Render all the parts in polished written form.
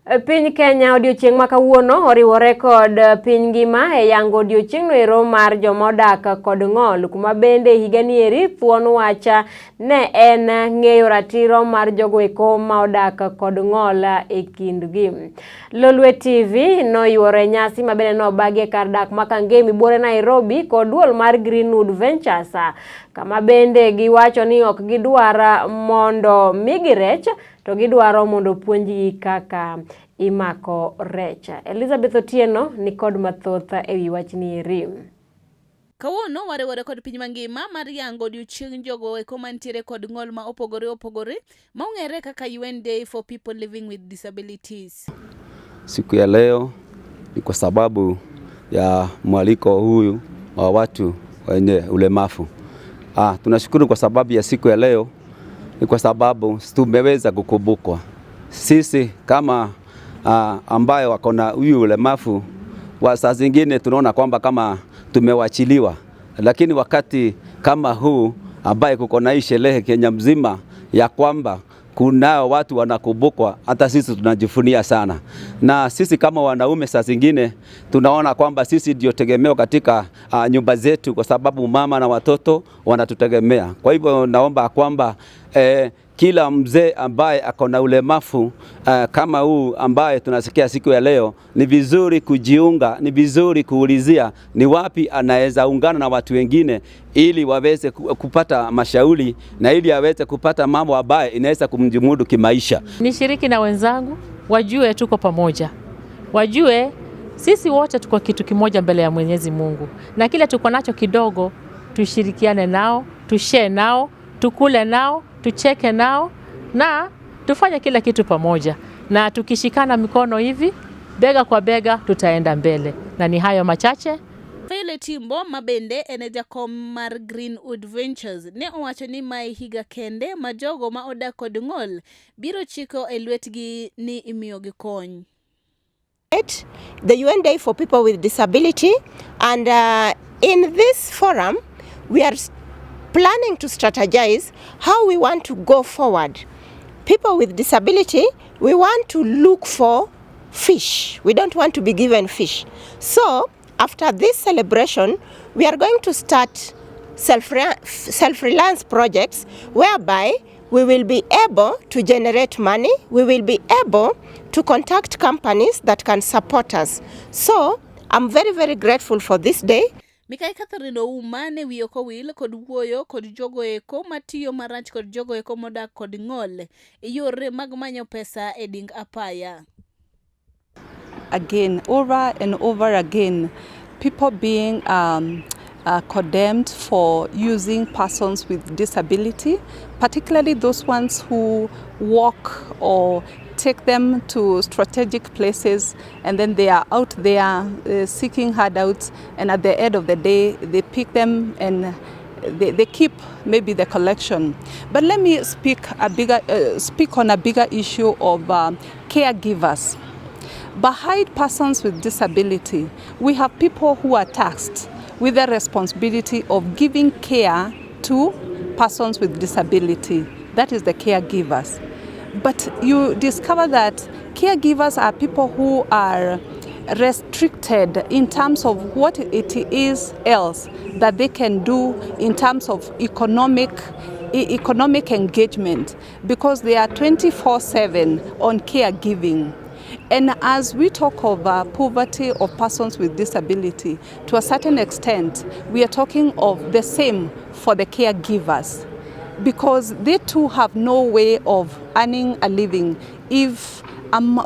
Piny Kenya odiochieng' ma kawuono oriwore kod piny ngima e yango odiochieng'no ero mar joma odak kod ng'ol, kuma bende higani eri thuon wach ne en ng'eyo ratiro mar jogo eko ma odak kod ng'ol e kindgi. Lolwe TV noyuoro e nyasi ma bende nobagi e kar dak ma Kangemi buore Nairobi kod duol mar Greenwood Ventures, kama bende giwacho ni ok gidwar mondo migi rech to gidwaro mondo opuonjgi kaka imako rech. Elizabeth Otieno nikod mathoth e wi wachni eri. Kawuono wariwore kod piny mangima mar yango odiochieng' jogo eko mantiere kod ng'ol ma opogore opogore ma ong'ere kaka UN Day for People Living with Disabilities. Siku ya leo ni kwa sababu ya mwaliko huyu wa watu wenye ulemavu. Tunashukuru kwa sababu ya siku ya leo ni kwa sababu tumeweza kukumbukwa sisi kama ambayo wako na huyu ulemavu wa saa zingine tunaona kwamba kama tumewachiliwa, lakini wakati kama huu ambaye kuko na hii sherehe Kenya mzima ya kwamba kunao watu wanakumbukwa, hata sisi tunajivunia sana. Na sisi kama wanaume saa zingine tunaona kwamba sisi ndio tegemeo katika nyumba zetu, kwa sababu mama na watoto wanatutegemea. Kwa hivyo naomba kwamba kila mzee ambaye ako na ulemavu kama huu ambaye tunasikia siku ya leo, ni vizuri kujiunga, ni vizuri kuulizia ni wapi anaweza ungana na watu wengine ili waweze kupata mashauri na ili aweze kupata mambo ambayo inaweza kumjimudu kimaisha. Nishiriki na wenzangu, wajue tuko pamoja, wajue sisi wote tuko kitu kimoja mbele ya Mwenyezi Mungu, na kile tuko nacho kidogo tushirikiane nao, tushare nao, tukule nao, tucheke nao na tufanye kila kitu pamoja, na tukishikana mikono hivi bega kwa bega tutaenda mbele. Na ni hayo machache. Fele Timbo ma bende en jakom mar Greenwood Ventures ne owacho ni mae higa kende ma jogo ma odak kod ng'ol biro chiko e lwetgi ni imiyogi kony. The UN Day for People with Disability, and in this forum we are planning to strategize how we want to go forward. People with disability, we want to look for fish. We don't want to be given fish. So after this celebration, we are going to start self-reliance projects whereby we will be able to generate money. We will be able to contact companies that can support us. So I'm very, very grateful for this day. Mikai Catherine Ouma ne wiye ok owil kod wuoyo kod jogo eko matiyo marach kod jogo eko modak kod ng'ol e yore mag manyo pesa e ding apaya. Again, over and over again, people being condemned for using persons with disability, particularly those ones who walk or take them to strategic places, and then they are out there seeking handouts, and at the end of the day, they pick them and they keep maybe the collection. But let me speak on a bigger issue of caregivers. Behind persons with disability, we have people who are tasked with the responsibility of giving care to persons with disability. That is the caregivers. But you discover that caregivers are people who are restricted in terms of what it is else that they can do in terms of economic engagement, because they are 24/7 on caregiving. And as we talk of poverty of persons with disability, to a certain extent, we are talking of the same for the caregivers, because they too have no way of earning a living. If,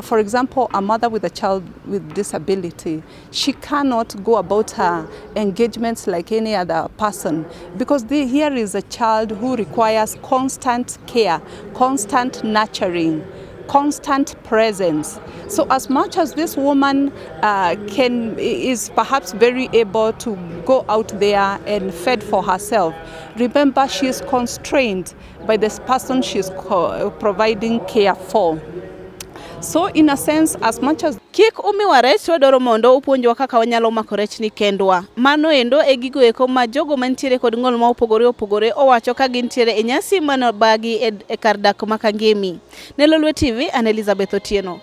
for example, a mother with a child with disability, she cannot go about her engagements like any other person, because here is a child who requires constant care, constant nurturing, constant presence. So as much as this woman is perhaps very able to go out there and fend for herself, remember she is constrained by this person she is providing care for. So in a sense, as much as Kik umiwa rech, wadwaro mondo upuonjwa kaka wanyalo mako rech ni kendwa. Mano endo e gigo eko ma jogo mantiere kod ng'ol ma opogore opogore owacho ka gintiere e nyasi mane obagi e kar dak ma Kangemi. Ne Lolwe TV, an Elizabeth Otieno.